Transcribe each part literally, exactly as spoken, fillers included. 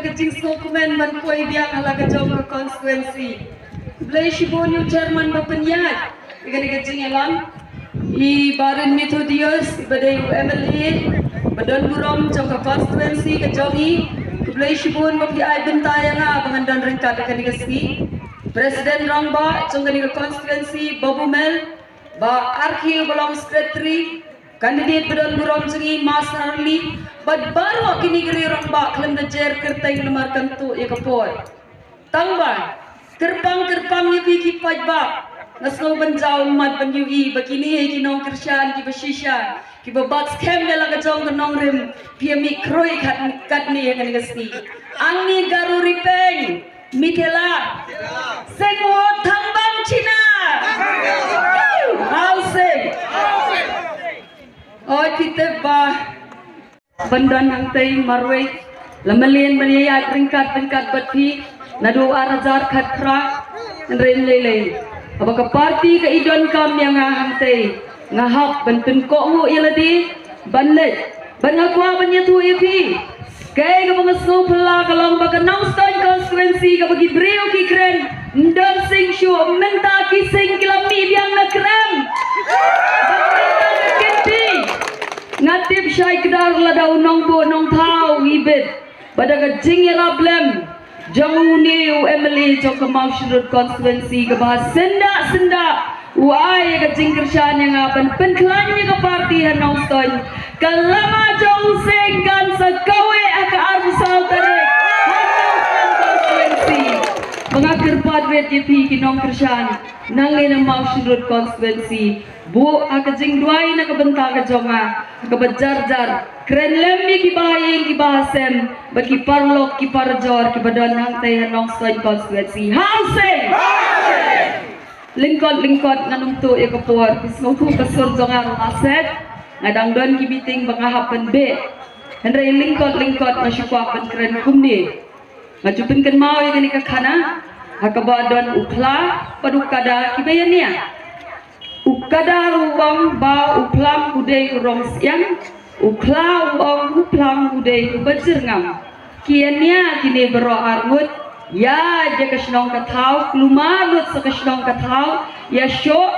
Ka jingsngewkmen ban poi biang ha la ka jong ka constituency. Khublei shibun ïa u chairman ba pynïaid ïa kane ka jingïalang. I Bah Rin Methodius, i ba dei u M L A ba don burom jong ka constituency ka jong i. Khublei shibun ba phi ai bynta ïa nga ba ngan don ryngkat ha kane ka sngi. President Rangbah jong kane ka constituency, Babu Mel, Bah Arkhi ba long secretary, candidate ba don burom jong i, Mas Harli, bad baroh kine ki rangbah khlem da jer kyrteng namar kan tuh ïa ka por. Tang ba kyrpang kyrpang ïa phi ki paidbah, nga sngew ban jaw ummat ban ïohi ba kine ki nongkyrshan kiba shisha, kiba bat skhem ïa la ka jong ka nongrim, phi ïa mih khrui kat, katne ïa kane ka sngi. Angni Garo Ripeng, Mithila. Seng mo Thangbang China. Housing. Oi, phi tip ba ban don hangtei marwei, la mlien ban ïaid ryngkat ryngkat bad phi naduh ar hajar khatphra. Hynrei lei lei, haba ka party ka i donkam ïa nga hangtei, nga hap ban pynkohnguh ïa lade ban leit. Bad nga kwah ban ïathuh ïa phi, kaei kaba nga sngewphylla ka long ba ka Nongstoiñ constituency kaba ki briew ki kren, ym don sing shuh, mynta ki sing ki la mih biang na krem. Bad mynta ka kynti, nga tip shai kdar lada u nongbuh nongthaw u ibit, ba da ka jingïarap lem jong une u M L A jong ka Mawshynrut constituency kaba syndah syndah u ai ïa ka jingkyrshan ïa nga ban pynkhlaiñ ïa ka party ha Nongstoiñ. Ka lama jong u seng kan sa kaweh ha ka arphew saw tarik ha Nongstoiñ constituency. Ba nga kyrpad rit ïa phi ki nongkyrshan nangne na Mawshynrut constituency, buh ha ka jingduwai na ka bynta ka jong nga ha kaba jar jar. Kren lem ïa ki bahaïing ki bahasem bad ki paralok ki parajor kiba don hangtei ha Nongstoiñ constituency. Housing! Lyngkot lyngkot, ngan ym tuh ïa ka por, phi sngewthuh ka sur jong nga ruh la set. Nga dang don ki meeting ba nga hap ban beh. Hynrei lyngkot lyngkot nga shu kwah ban kren kumne. Nga ju pynkynmaw ïa kane ka khana ha kaba don u khla bad u kada kiba ïania. U kada u ong ba u phlang u dei u rong siang, u khla u ong u phlang u dei u bajyrngam. Ki ïania kine baroh arngut, ïa ka shnong ka thaw, kulmar lut sa ka shnong ka thaw, ïa shoh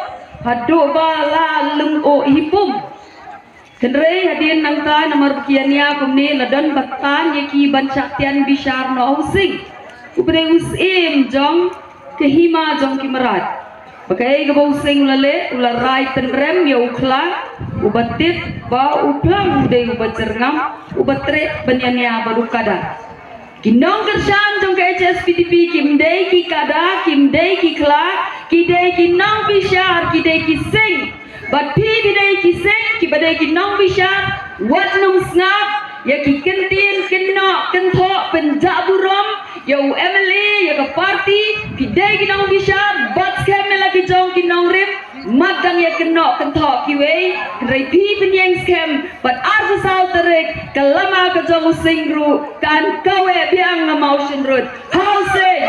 haduh ba la lyngngoh hi pum. Hynrei hadien nangta namar ba ki ïania kumne, la don ba tan ïa ki ban shah tian bishar noh ha u sing. U briew u syiem jong ka hima jong ki mrad. Ba kaei kaba u sing u la leh, u la rai pynrem ïa u khla, uba tip ba u phlang u dei u bajyrngam, uba treh ban ïania bad u kada. Ki nongkyrshan jong ka H S P D P kim dei ki kada, kim dei ki khla, ki dei ki nongbishar, ki dei ki sing. Bad phi phi dei ki sing, kiba dei ki nongbishar, wat nym sngap ïa ki kyntien kynnoh kynthoh pynjah burom ïa u M L A, ïa ka party. Phi dei ki nongbishar, bat skhem ïa la ki jong ki nongrim, mat dang ïa kynnoh kynthoh kiwei. Hynrei phi pynïeng skhem, bad arphew saw tarik ka lama ka jong u sing ruh kan kaweh biang na Mawshynrut. Housing!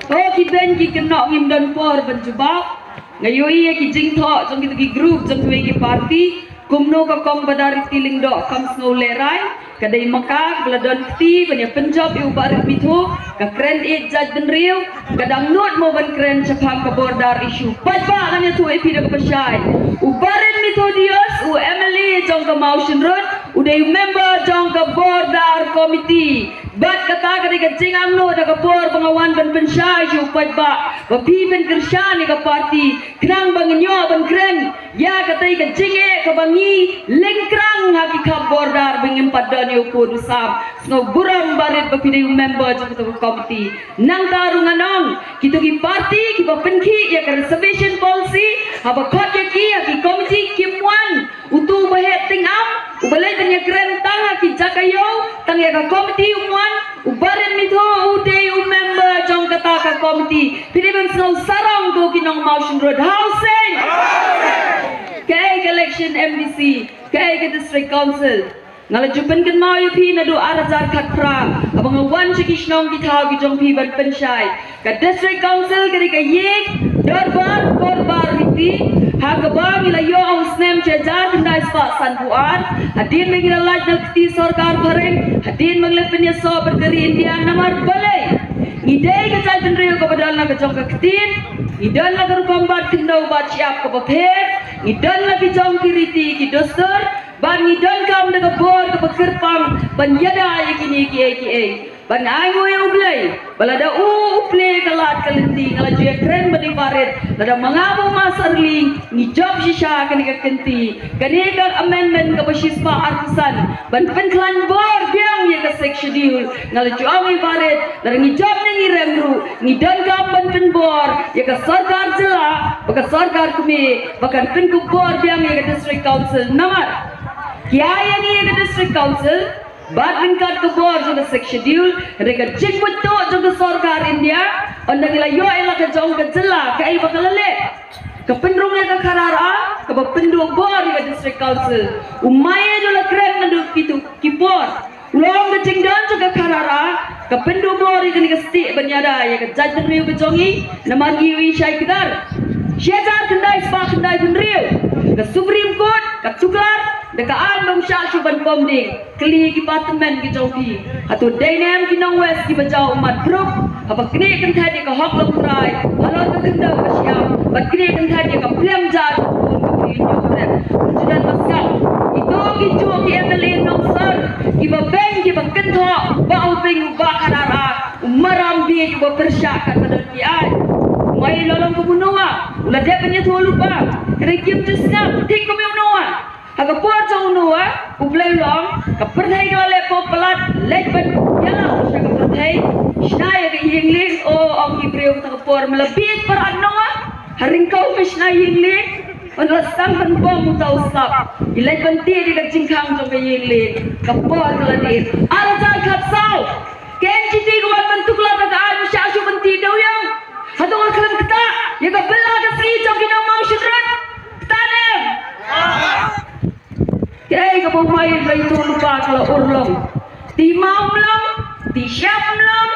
O ki beiñ ki kynnoh, ngim don por ban jubab. Nga ïohi ïa ki jingthoh jong kito ki group, jong kiwei ki party, kumno ka Kong Badariti Lyngdoh kam sngew lehrai. Ka dei ma ka kaba la don kti ban ïa pynjop ïa u Bah Rit Mitho, ka kren ïeit jaitbynriew, ka dang nud mo ban kren shaphang ka border issue. Paidbah, ngan ïathuh ïa phi da kaba shai. U Bah Rit Methodius, u M L A jong ka Mawshynrut, u dei u member jong ka border committee. Bad kata ka dei ka jingangnud ha ka por ba nga wan ban pynshai sha u paidbah ba phi pynkyrshan ïa ka party, khnang ba ngin ïoh ban kren ïa katei ka jingeh kaba ngi lyngkrang ha ki khap border ba ngim pat don ïa u pud u sam. Sngewburom Bah Rit ba phi dei u member jong kata ka committee. Nangta ruh ngan ong, kito ki party kiba pynkhih ïa ka reservation policy, haba khot ïa ki ha ki committee kim wan. Uto uba heh tyngam, uba leit ban ïakren tang ha ki jaka ïew, tang ïa ka committee um wan. U Bah Rit Mitho u dei u member jong kata ka committee. Phi dei ban sngew sarong ko ki nong Mawshynrut. Housing! Kaei ka election M D C, kaei ka District Council. Nga la ju pynkynmaw ïa phi naduh ar hajar khatphra, haba nga wan sha ki shnong ki thaw ki jong phi ban pynshai. Ka District Council ka dei ka ïing dorbar korbar riti. Ha kaba ngi la ïoh ha u snem shi hajar khyndai spah sanphew ar, hadien ba ngi la lait na ka kti sorkar phareng, hadien ba ngi la pynïasoh bad ka ri India, namar balei? Ngi dei ka jaitbynriew kaba don la ka jong ka ktien, ngi don la ka rukom bat khyndew bat shyiap kaba pher, ngi don la ki jong ki riti ki dustur, bad ngi donkam da ka bor kaba kyrpang ban ïada ïa kine kiei kiei. Ban ai nguh ïa U Blei ba lada u, u plie ka lad ka lynti, nga la ju ïakren bad i Bah Rit, lada ma nga bad ma Sarli ngi jop shisha kane ka kynti, kane ka amendment kaba shispah arphew san ban pynkhlaiñ bor biang ïa ka Sixth Schedule. Nga la ju ong i Bah Rit, lada ngi jop ne ngi rem ruh, ngi donkam ban pynbor ïa ka sorkar jylla bad ka sorkar kmie ba kan pynkup bor biang ïa ka District Council, namar ki ai ïa ngi ïa ka District Council bad ryngkat ka bor jong ka Sixth Schedule, hynrei ka jingbuit tuh jong ka sorkar India, ynda ngi la ïoh ïa la ka jong ka jylla, kaei ba ka la leh? Ka pynrung ïa ka Kharara kaba pynduh bor ïa ka District Council. U Maïa u la kren naduh kito ki por, u la ong ka jingdon jong ka Kharara ka pynduh bor ïa kane ka stieh ban ïada ïa ka jaitbynriew ka jong ngi, namar ngi ïohi shai kdar. Shi hajar khyndai spah khyndai phew hynriew ka Supreme Court ka tuklar da ka aiñ ba ym shah shuh ban pom ding. Kylli ki ba tymmen ki jong phi. Hato dei ne em ki nong West kiba jaw ummat bruk haba knieh kynthait ïa ka hok longtrai halor ka khyndew ka shyiap, bad knieh kynthait ïa ka pliang jar ka bun ka phi ñiuh rep? Judan ba skam. Kito ki juh ki M L A nongsor kiba beiñ kiba kynthoh ba u beiñ u Bah Kharara, u maram bieit uba pyrshah katba don ki aiñ. Wei la long kum u Noah, u la dep ban ïathuh lypa. Hynrei kim ju sngap, thik kum u Noah. Ha ka por jong u Noah, U Blei u la ong, ka pyrthei ka la leh pop palat, leit ban ïalam sha ka pyrthei, shna ïa ka ïing lieng. O, ong ki briew kata ka por, me la bieit palat Noah, ha ryngkew me shna ïing lieng. Ynda la sdang ban bom uta u slap, ki leit ban tied ïa ka jingkhang jong ka ïing lieng. Ka por ka la dih. Ar hajar khatsaw, ka N G T ka wan ban tuklar da ka aiñ ym shah shuh ban tied dewiong. Hato nga khlem ktah ïa ka bylla ka sngi jong ki nongmawshynrut? Ktah ne em? Kaei kaba u Maïa u la ïathuh lypa ka la urlong. Ti maw ym long, ti shyiap ym long,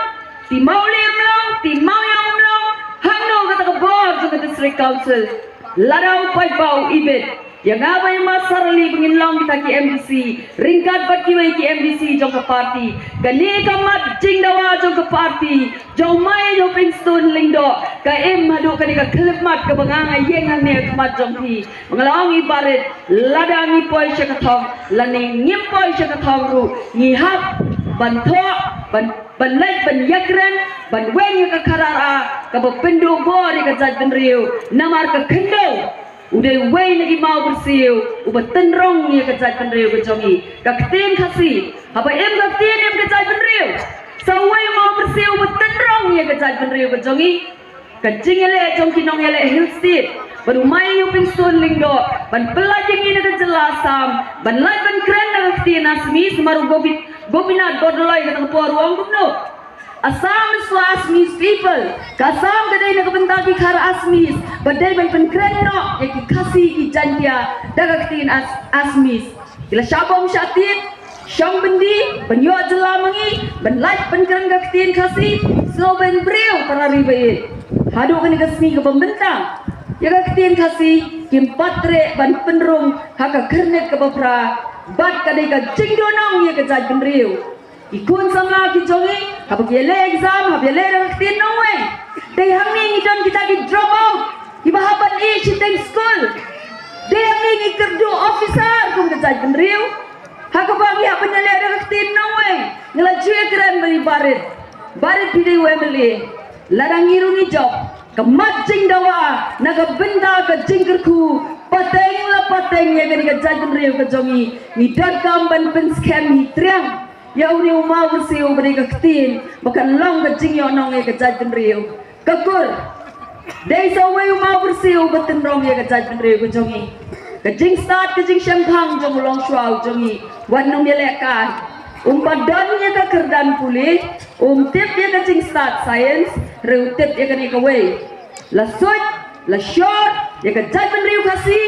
ti mawlieh ym long, ti mawiong ym long. Hangno kata ka bor jong ka District Council? Lada u paidbah u ibit ïa nga bad ïa ma Sarli ba ngin long kita ki M D C ryngkat bad kiwei ki M D C jong ka party, kane ka mat jingdawa jong ka party jong u Maïa Hopingstone Lyngdoh ka im haduh kane ka khyllipmat kaba nga nga ïeng hangne ha khmat jong phi. Ba nga la ong i Bah Rit, lada ngi poi sha ka thong lane ngim poi sha ka thong ruh, ngi hap ban thoh, ban, ban leit ban ïakren, ban weng ïa ka Kharara kaba pynduh bor ïa ka jaitbynriew, namar ka khyndew u dei uwei na ki mawbyrsiew uba tynrong ïa ka jaitbynriew ka jong ngi. Ka ktien Khasi, haba im ka ktien im ka jaitbynriew. Sa uwei u mawbyrsiew uba tynrong ïa ka jaitbynriew ka jong ngi. Ka jingïaleh jong ki nongïaleh Hill State bad u Maïa Hopingstone Lyngdoh ban pyllait ïa ngi na ka jylla Assam ban lait ban kren na ka ktien Assamese, namar u Gopi-, Gopinath Bordoloi kata ka por u ong kumno? Assam is for Assamese people. Ka Assam ka dei na ka bynta ki Khar Assamese, ba dei ban pynkren noh ïa ki Khasi ki Jaiñtia da ka ktien As-, Assamese. Ki la shah bom shah tied, shong byndi, ban ïoh jylla ma ngi, ban lait ban kren ka ktien Khasi, sngewbha briew tara ri ba ïeit. Haduh kane ka sngi kaba mynta, ïa ka ktien Khasi kim pat treh ban pynrung ha ka khyrnit kaba phra, bad ka dei ka jingduhnong ïa ka jaitbynriew. Ki khun samla ki jong ngi, haba ki ïaleh exam, haba ïaleh da ka ktien nongwei. Dei hangne ngi don kita ki drop out, kiba hap ban ïeh shiteng skul. Dei hangne ngi kyrduh officer kum ka jaitbynriew, ha kaba ngi hap ban ïaleh da ka ktien nongwei. Nga la ju ïakren bad i Bah Rit. Bah Rit, phi dei u M L A. Lada ngi ruh ngi jop, ka mat jingdawa na ka bynta ka jingkyrkhu pateng la pateng ïa kane ka jaitbynriew ka jong ngi, ngi donkam ban pynskhem hi triang ïa une u mawbyrsiew ba dei ka ktien ba kan long ka jingïohnong ïa ka jaitbynriew. Ka kur, dei sa uwei u mawbyrsiew ba tynrong ïa ka jaitbynriew ka jong ngi. Ka jingstad ka jingshemphang jong u longshuwa u jong ngi, wat nym ïaleh kai. Um pat don ïa ka kyrdan pule, um tip ïa ka jingstad science, hynrei u tip ïa kane kawei. La suid, la shor ïa ka jaitbynriew Khasi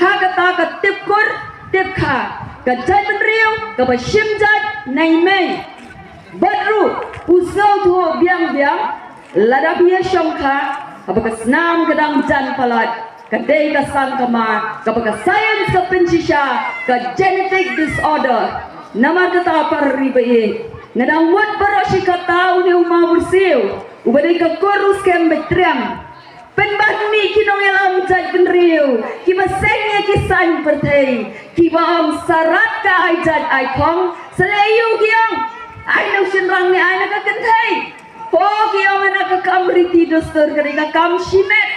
ha kata ka tip kur tip kha, ka jaitbynriew kaba shim jait na i mei. Bad ruh u sngewthuh biang biang, lada phi ïashong kha, haba ka snam ka dang jan palat, Ka dei ka sangkama kaba ka science ka pynshisha, ka genetic disorder. Namar kata para ri ba ïeit, nga dang mut baroh shi katta une u maw byrsiw uba dei ka kur u skhem beit triang. Pynban mih ki nongïalam jaitbynriew kiba seng ïa ki saiñ pyrthei, kiba ong sarat ka ai jait ai thong, sa leh aïu ki ong, ai na u shynrang ne ai na ka kynthei. Ho ki ong, na ka kam riti dustur ka dei ka kam shimet.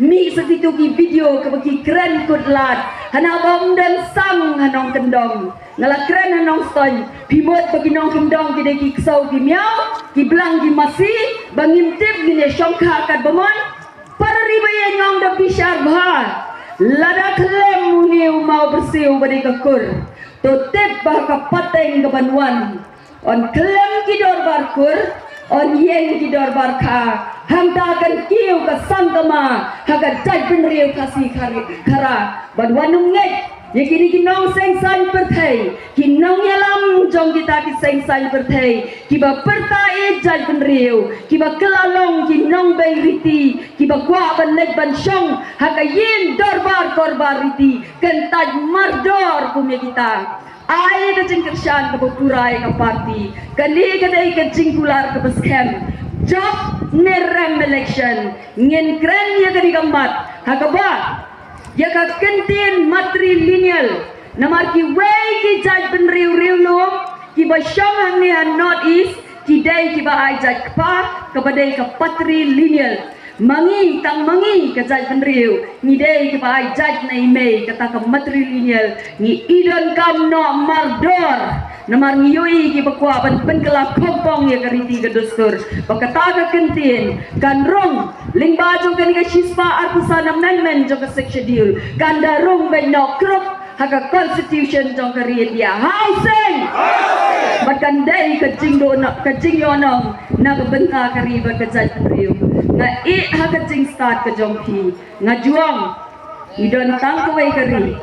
Mih sa kito ki video kaba ki kren kut lad hana ba ym don sang ha nongkyndong. Nga la kren ha Nongstoiñ, phi mut ba ki nongkyndong ki dei ki ksew ki miaw, ki blang ki masi, ba ngim tip ngin ïa shongkha katba mon. Para ri ba ïeit, nga ong da bishar bha, lada khlem une u maw byrsiw ba dei ka kur, to tip ba ha ka pateng kaban wan yn khlem ki dorbar kur, yn ïeng ki dorbar kha. Hangta kan kiew ka sangkama ha ka jaitbynriew Khasi Khari-, Khara. Ban wan ym ngeit ïa kine ki nongseng saiñ pyrthei, ki nongïalam jong kita ki seng saiñ pyrthei, kiba pyrta ïa jaitbynriew, kiba kylla long ki nongbei riti, kiba kwah ban leit ban shong ha ka ïing dorbar korbar riti, kyntait mardor kum ïa kita. Ai ka jingkyrshan kaba pura ïa ka party. Kane ka dei ka jingkular kaba skhem. Jop ne rem election, ngin kren ïa kane ka mat ha kaba ïa ka kyntien matrilineal. Namar kiwei ki jaitbynriew riewlum kiba shong hangne ha North East ki dei kiba ai jait kpa kaba dei ka patrilineal. Ma ngi, tang ma ngi ka jaitbynriew, ngi dei kiba ai jait na i mei, kata ka matrilineal. Ngi i donkam noh mardor. Namar ngi ïohi kiba kwah ban pynkylla khongpong ïa ka riti ka dustur. Ba kata ka kyntien kan rung lyngba jong kane ka shispah arphew san amendment jong ka Sixth Schedule, kan da rung beit noh krup ha ka constitution jong ka ri India. Housing! Bad kan dei ka jingdoh noh, ka jingïohnong na ka bynta ka ri bad ka jaitbynriew. Nga ïeh ha ka jingstad ka jong phi. Nga ju ong, ngi don tang kawei ka ri.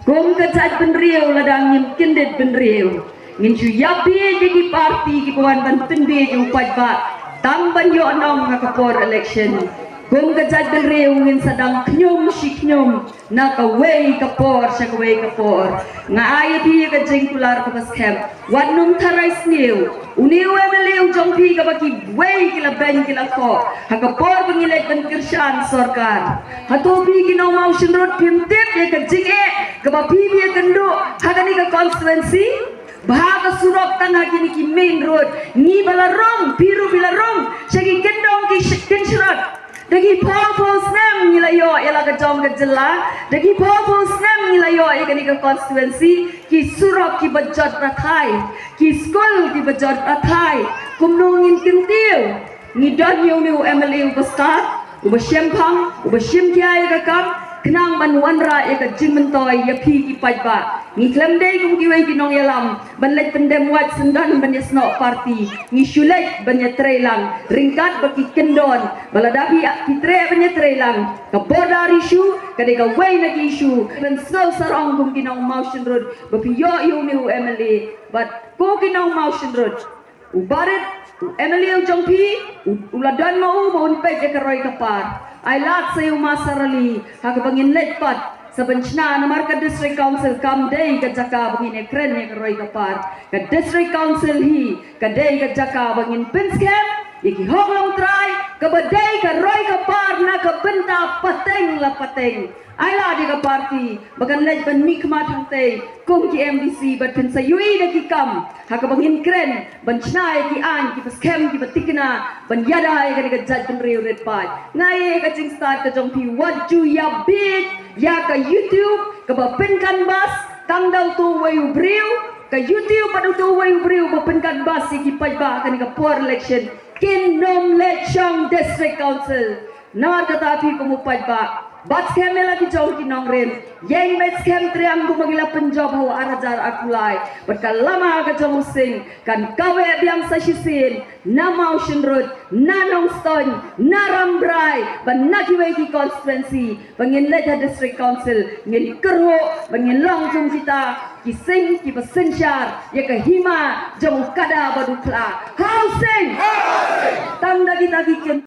Kum ka jaitbynriew, lada ngim kyndit bynriew, ngin shu ïa bieit ïa ki party kiba wan ban pynbieit ïa u paidbah tang ban ïohnong ha ka por election. Kum ka jaitbynriew ngin sa dang khñium shi khñium na kawei ka por sha kawei ka por. Nga ai ïa phi ïa ka jingkular kaba skhem. Wat nym tharai sniew. Une u MLA u jong phi kaba kiwei ki la beiñ ki la khoh ha ka por ba ngi leit ban kyrshan sorkar. Hato phi ki nong Mawshynrut phim tip ïa ka jingeh kaba phi phi ïakynduh ha kane ka constituency? Ba ha ka surok tang ha kine ki main road ngi ba la rung, phi ruh phi la rung sha ki kyndong ki sh-, kynshrot. Da ki phew phew snem ngi la ïoh ïa la ka jong ka jylla, da ki phew phew snem ngi la ïoh ïa kane ka constituency, ki surok kiba jot rathai, ki skul kiba jot rathai. Kumno ngin kyntiew? Ngi don ïa une u MLA uba stad, uba shemphang, uba shim khia ïa ka kam, khnang ban wanrah ïa ka jingmyntoi ïa phi ki paidbah. Ngi khlem dei kum kiwei ki nongïalam ban leit pyndem wait syndon ban ïasnoh party. Ngi shu leit ban ïatreilang ryngkat bad ki kyndon. Ba lada phi, phi treh ban ïatreilang, ka border issue ka dei kawei na ki issue ban sngew sarong kum ki nong Mawshynrut ba phi ïoh ïa une u MLA. Bad ko ki nong Mawshynrut, u barit, u MLA u jong phi, u, u la don ma u ba un peit ïa ka roi ka par. Ai lad sa ïa u ma Sara Lee ha kaba ngin leit pat sa ban shna, namar ka District Council kam dei ka jaka ba ngin ïakren ïa ka roi ka par. Ka District Council hi ka dei ka jaka ba ngin pynskhem ïa ki hok longtrai, kaba dei ka roi ka par na ka bynta pateng la pateng. Ai lad ïa ka party ba kan leit ban mihkhmat hangtei kum ki MDC bad phin sa ïohi da ki kam ha kaba ngin kren ban shna ïa ki aiñ kiba skhem kiba thikna ban ïada ïa kane ka jaitbynriew rit paid. Nga ïa ka jingstad ka jong phi, wat ju ïa bieit ïa ka YouTube kaba pyncanvass tang da uto uwei u briew. Ka YouTube bad uto uwei u briew ba pyncanvass ïa ki paidbah ha kane ka por election kin nym leit shong District Council. Namar kata phi kum u paidbah, bat skhem ïa la ki jong ki nongrim, ïeng beit skhem triang kumba ngi la pynjop ha u ar hajar arphew lai. Bad ka lama ka jong u Sing kan kaweh biang sa shisien na Mawshynrut, na Nongstoiñ, na Rambrai bad na kiwei ki constituency. Ba ngin leit ha District Council ngin kyrhuh ba ngin long kum kita ki Sing kiba synshar ïa ka hima jong u kada bad u khla. Housing! Tang da kita ki kin